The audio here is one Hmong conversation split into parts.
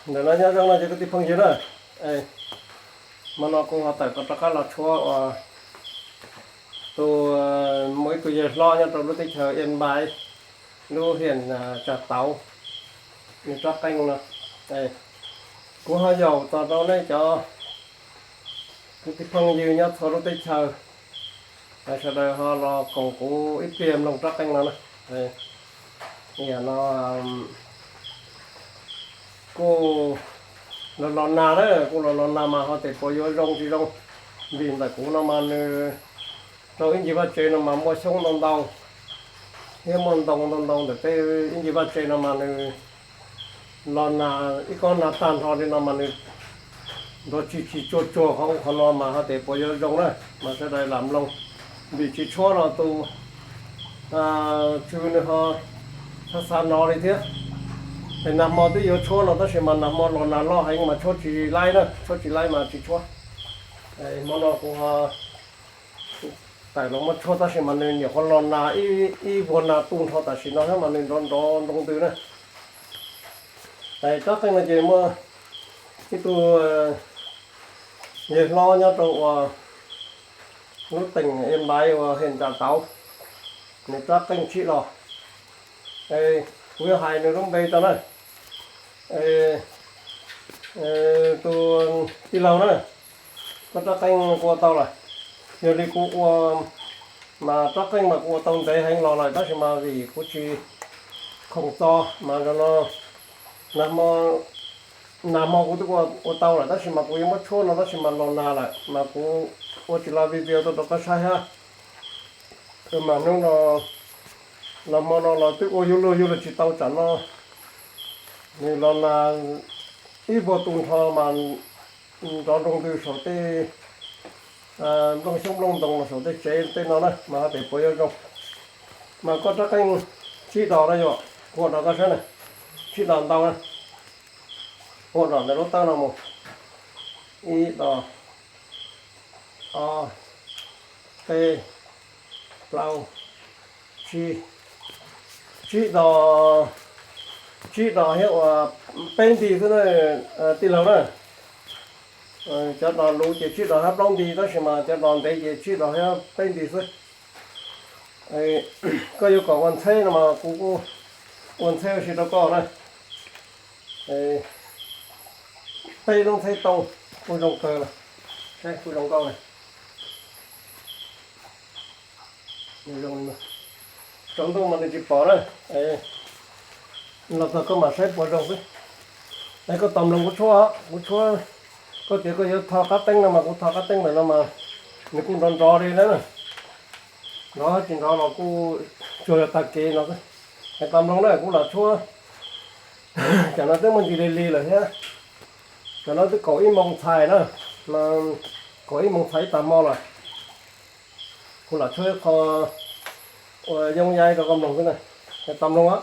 Ntawm no nyob zoo no ces kwv tij phooj ywg na, hmo no kuv ho tawm rov qab los tshuab uas tus, muaj ib tug yawg hlob nyob rau lub teb chaws Yên Bái, lub hiam Tsa Tauv, nws rab qeej no. Kuv ho yaum txog rau nej cov kwv tij phooj ywg nyob txhua lub teb chaws, sawv daws ho los koom kuv ib pliag mloog rab qeej no na. Yam no kuj los los nag na, kuj los los nag mas ho tes puas yuav zoo tsis zoo, vim ntawm kuv no mas nws rau ib ncig vaj tsev no mas muaj xyoob ntau ntau thiab muaj ntoo ntau ntau ntawm tej ib ncig vaj tsev no mas nws los nag ib kob nag tag nrho li no mas nws nrov tsis tsis tsuag tsuag qhov ub qhov no mas ho tes puas yuav zoo na, mas sawv daws lam mloog, vim tsis tshuab los tus tswv nws ho xav xav no li thiab. Es nag hmo twb yuav tshuab no tab sis mas nag hmo los nag loj heev mas tshuab tsis laib na, tshuab tsis laib mas tsis tshuab. Hmo no kuv ho tawm los muab tshuab tab sis mas nws nyuam qhuav los nag ib vuag nag tu nrho tam sim no thiab mas nws nrov nrov nroo ntws na. Rab qeej no ces muaj ib tug yawg hlob nyob rau uas lub teem Yên Bái uas hiam Tsa Tauv, nws rab qeej tsib los. Kuv yuav hais nws lub npe rau na. Tus tij laug na, koj rab qeej kuv ua tau lawm. Yog li kuv ua, mas rab qeej mas kuv ua tau ntev heev los lawm tab sis mas vim kuv tsis khoom txo mas no nag hmo kuv twb ua tau lawm tab sis mas kuv yuav muab tshuab no tab sis mas los nag lawm mas kuv ua tsis los video tuaj rau koj saib thiab. Mas hnub no los hmo no los twb ua yuj luj yuj luj tsis tau tsam no nws los nag ib vuag tu nrho mas nrov nroo ntws saum tej nplooj xyoob nplooj ntoo los saum tej tsev tej no na mas ho tes puas yuav zoo. Mas koj rab qeej tsib dos na yom, kuv ua rau koj saib na, tsib dos ntau na, ua dos ntawm lub tawb no mus, ib dos, ob, peb, plaub, tsib, tsib dos, tsib dos thiab uas peb nti xwb na, tij laug na. Cov dos luv ces tsib dos thiab plaub nti tab sis mas cov dos ntev ces tsib dos thiab peb nti xwb. Koj yuav kom ua ntxheb no mas kuv kuj ua ntxheb ua si rau koj na. Peb lub ntxheb tooj kuj zoo kawg, saib kuj zoo nkauj na. Tsaus ntuj mas nws tsis pom na, los txog koj mam saib puas zoo xwb. Es koj tos mloog kuv tshuab, kuv tshuab, koj tias koj yuav tho qab teeb no mas kuv tho qab teeb ntawm no mas nws kuj nrov nrov li na. Nrov tsis nrov los kuj tsuas yog tag kev no xwb. Es tos mloog na, kuv lam tshuab, cov no twb muaj ntsis li li lawm thiab. Cov no twb kaum ib moos txhais na, kaum ib moos txhais ib tag hmo lawm. Kuv lam tshuab ib qho ua yooj yim rau koj mloog xwb na. Es tos mloog os.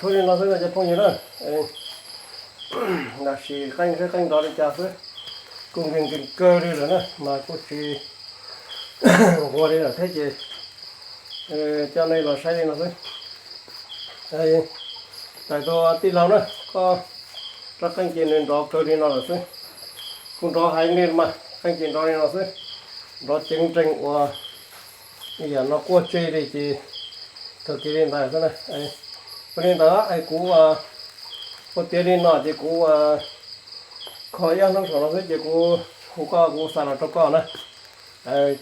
Tshuav li no xwb no cov phooj ywg na. Tab sis qeej seb qeej nrov li cas xwb, kuj nkees nkees kawg li lawm na mas kuj tsis nquag li lawm thiab ces coj nej los saib li no xwb. Tawm tus tij laug na, koj rab qeej ces nws nrov kawg li no lawm xwb. Kuv nrov heev li mas qeej ces nrov li no xwb, nrov ceev nreeg ua yam no quaj tseg li ces kawg kiag li ntawd xwb na. Ua li ntawd es kuv ua tiav li no ces kuv kho ib ob hnub saum no xwb ces kuv hu koj kuv xa los rau koj na.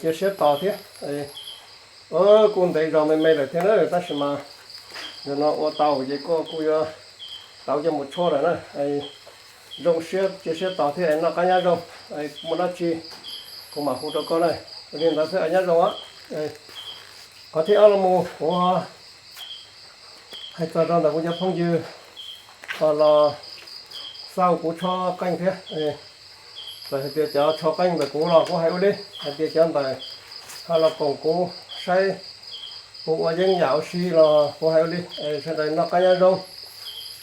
Cia siab tos thiab. Kuj ntev zog me me lawm thiab na tab sis mas nim no ua tau ces koj kuj yuav tau coj mus tshuab lawm na. Zoo siab cia siab tos thiab noj qab nyob zoo. Muaj dab tsi kuv mam hu rau koj na. Ua li ntawd xwb nyob zoo. Qhov thib ob los mus kuv hais txog rau ntawm kuv cov phooj ywg los xauj kuv tshuab qeej thiab. Txawm hais tias cov tshuab qeej ntawm kuv los kuv hais ua li, hais tias cov ntawm ho los koom kuv saib kuv ua yeeb yam ua si los kuv hais ua li, sawv daws noj qab nyob zoo.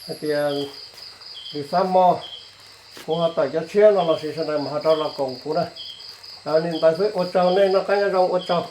Hais tias lwm xab hmo kuv ho tawm cov tshiab no los sis sawv daws mam ho rov los koom kuv na. Li ntawd xwb, ua tsaug nej, noj qab nyob zoo, ua tsaug.